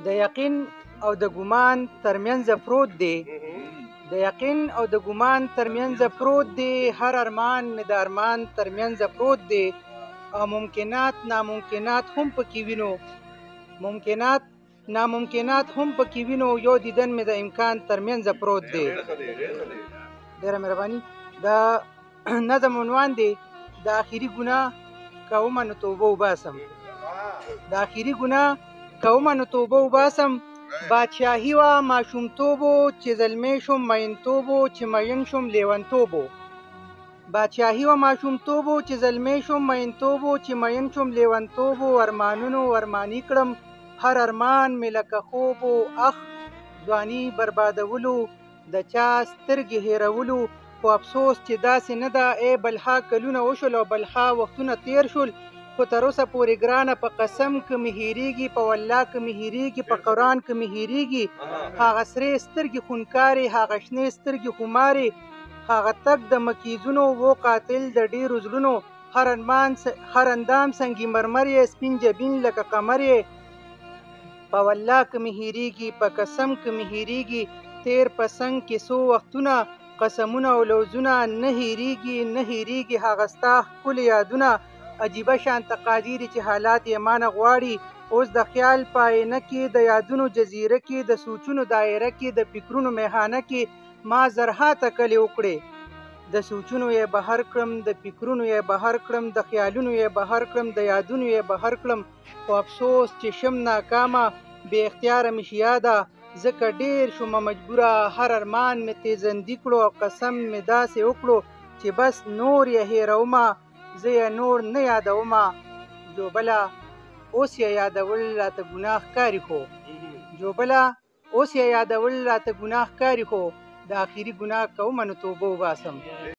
د یقین او د ګمان ترمنځ پروت دی، د یقین او د ګمان ترمنځ پروت دی، هر ارمان مې د ارمان ترمنځ پروت دی، او ممکنات ناممکنات هم پکې وینو، ممکنات ناممکنات هم پکې وینو، یو دیدن مې د امکان ترمنځ پروت دی. ډېره مهرباني. د نظم عنوان دی د اخري ګناه کومه نو توبه وباسم. د اخري ګناه کومه نو توبه وباسم، بادشاهي وه ماشومتوب و، چې زلمی شوم مینتوب و، چې مین شوم لیونتوب و. بادشاهي وه ماشومتوب و، چې زلمی شوم مینتوب و، چې مین شوم لیونتوب و، ارمانونو ارماني کړم، هر ارمان مې لکه خوب و، اخ ځواني بربادولو، د چا سترګې هېرولو، خو افسوس چې داسې نه ده، ای بلها کلونه وشول او بلها وختونه تیر شول، خو تر اوسه پورې ګرانه په قسم که مې هېرېږي، په والله که مې هېرېږي، په قرآن که مې هېرېږي، هغه سرې سترګې خونکارې، هغه شنې سترګې خمارې، هغه تګ د مکیزونو و قاتل د ډېرو زړونو، هر اندام سنګي مرمر یې، سپین جبین لکه قمر یې، په والله که مې هېرېږي، په قسم که مې هېرېږي، تیر په څنګ کې څو وختونه، قسمونه او لوزونه، نه هېرېږي نه هېرېږي هغه ستا ښکلي یادونه، عجیبه شان تقاضې دي چې حالات یې مانه غواړي، اوس د خیال په آینه کې، د یادونو جزیره کې، د سوچونو دایره کې، د فکرونو میخانه کې، ما زرها تکلې وکړې، د سوچونو یې بهر کړم، د فکرونو یې بهر کړم، د خیالونو یې بهر کړم، د یادونو یې بهر کړم، خو افسوس چې شم ناکامه، بې اختیاره مې شي یاده، ځکه ډېر شومه مجبوره، هر ارمان مې تېزندي کړو او قسم مې داسې وکړو چې بس نور یې هېرومه، زه یې نور نه یادومه. جوبله اوس یې یادول راته ګناه ښکاري، خو جوبله اوس یې یادول راته ګناه ښکاري، خو د اخري ګناه کومه نو توبه وباسم.